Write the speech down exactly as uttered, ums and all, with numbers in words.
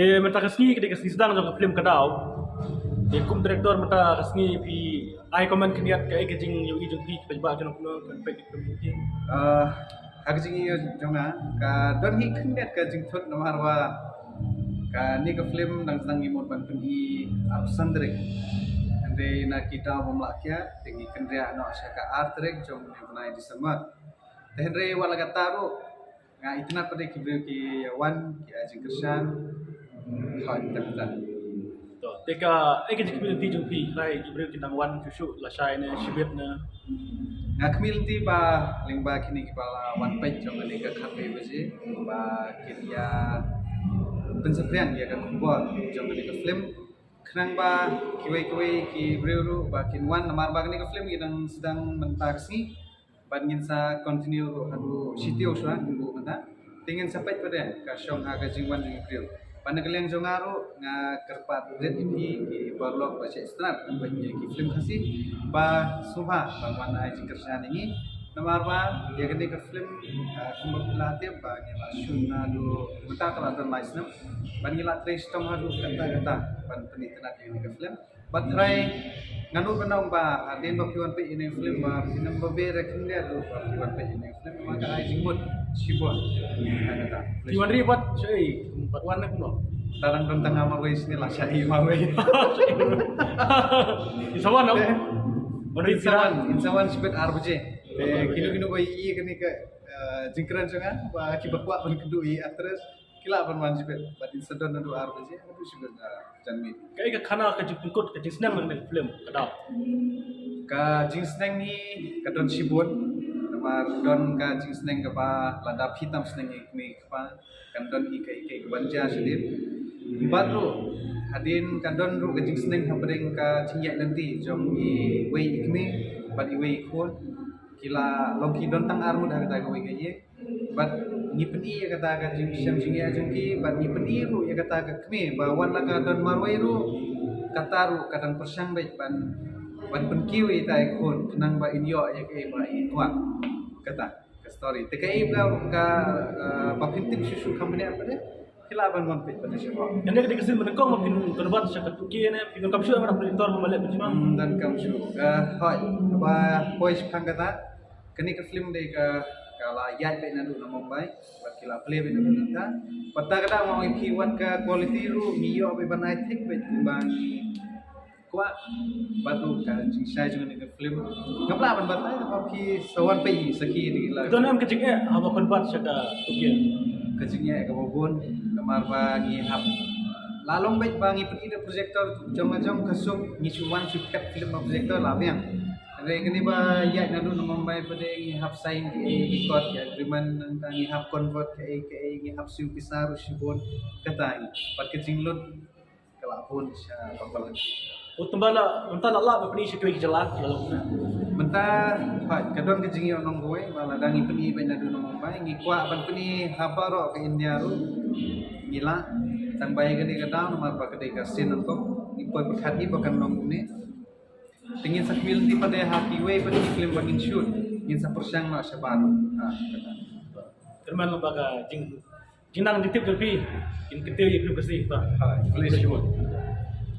Eh, mynta ka sngi ka dei ka sngi sdang jong ka film Ka Daw. Eh, kum director mynta ka sngi phi ai comment khyndiat kaei ka jingïohi jong phi ki paidbah jong ka film, ka film. Ah, ha ka jingïohi jong nga ka don hi khyndiat ka jingthut namar ba kane ka film dang sdang ngi mut ban pyni arphew san tarik. Hynrei na ki daw bym lah kiar te ngi kynriah noh sha ka ar tarik jong u bnai December. Te hynrei wat la katta ruh nga itynnad pat de ki briew ki wan ki ai jingkyrshan. Hoi, tang tang. To, te kaei ka jingkhmih lynti jong phi, hynrei ki briew ki dang wan shuh shuh lashai ne shibit ne. Nga khmih lynti ba lyngba kine kiba la wan peit jong kane ka khatwei baje ba kin ïa pynsaphriang ïa ka khubor jong kane ka film. Khnang ba kiwei kiwei ki briew ruh ba kin wan namar ba kane ka film ki dang sdang mynta ka sngi. Bad ngin sa continue ruh haduh shitiew shuwa ngin buh mynta. Te ngin sa peit pat de ka shong ha ka jingwan jong ki briew. Bad na ka liang jong nga ruh nga kyrpad rit ïa phi ki paralok ba sngewtynnat ban peit ïa ki film Khasi ba sngewbha ban wan ai jingkyrshan ïa ngi. Namar ba ïa kane ka film, ah, kumba phi la tip ba ngi la shoot naduh mynta ka la don lai snem. Bad ngi la trei shitom haduh katta katta ban pynitynnat ïa kane ka film. Bad hynrei nga nud ban ong ba hadien ba phi wan peit ïa kane ka film ba phin ym babe re khyndiat ruh ba phi wan peit ïa kane ka film, namar ka ai jingmut shibun. Phi wan ri pat shei, pat wan ne kumno? Tang dang don tang nga marwei shane, lashai marwei. Phin sa wan no? Wan ri, phin sa wan, phin sa wan shibit ar baje. Te kino kino ba ïohi ïa kane ka, eh, jingkren jong nga ba kiba kwah ban kynduh ïa actress ki lah ban wan shibit. Bad ngin sa don naduh ar baje haduh shibit, eh, janmiet. Kaei ka khana, ka jingpynkut, ka jingsneng na kane ka film Ka Daw? Ka jingsneng hi ka don shibun. Namar don ka jingsneng kaba lada phi tam sneng ïa i kmie i kpa kan don hi kaei kaei kaban jia shadien. Bad ruh hadien ka don ruh ka jingsneng hapdeng ka jingïaid lynti jong iwei i kmie bad iwei i khun. Ki la long ki don tang arngut ha kata kawei ka ïing. Bad ngi pyni ïa kata ka jingshem jingeh jong ki bad ngi pyni ruh ïa kata ka kmie ba wat la ka don marwei ruh, kata ruh ka dang pyrshang beit ban, ban pynkiew ïa ita i khun khnang ba in ïoh ïa kaei ba i kwah. Kata ka story. Te kaei ba ka, eh, ba phin tip shuh shuh kham bniah pat de, phi lah ban wan peit pat de shabar. Kane ka dei ka sien ba nyngkong ba phin convert sha ka Tuki ne, phi donkam shuh ban pynlong ba leh phi ma? Hmm, donkam shuh. Ka hoi ba poi shaphang kata. Kane ka film dei ka, ka la ïaid beit naduh na Mumbai bad ki la play beit naduh nangta. Bad ta ka daw nga ong ïa phi, wat ka quality ruh ngi ïoh beit ban ai thik beit kumba ngi kwah. Bad ruh ka jingshai jong kane ka film ngam lah ban batai, tangba phi sa wan peit sakhi dei la. Don em ka jingeh haba convert sha ka Tuki? Ka jingeh kaba bun namar ba ngi hap la long beit ba ngi pyni da projector jong la jong, ka suk ngi shu wan shu phet film ba projector la biang. Hynrei kane ba ïaid naduh na Mumbai pat de ngi hap sign kaei, record kaei, agreement, nangta ngi hap convert kaei kaei, ngi hap siew pisa ruh shibun. Kata hi pat ka jinglut ka la bun sha ba palat. Uta ba la, mynta la lah ba pyni sha kiwei ki jylla, la lah. Mynta hoi ka don ka jingïoh nongwei ba lada ngi pyni beit naduh na Mumbai, ngi kwah ban pyni ha baroh ka India ruh. Ngi lah, tangba ïa kane ka daw namar ba ka dei ka sien nyngkong, ngi poi pyrkhat hi ba kan long kumne. Te ngin sa khmih lynti pat de ha kiwei pat ki film ba ngin shoot, ngin sa pyrshang noh shabar. Ha, kata. Kyrmen lyngba ka jing, jingnang jingtip jong phi, kin kyntiew ïa phi ka sngi kata. Ha, khublei shibun.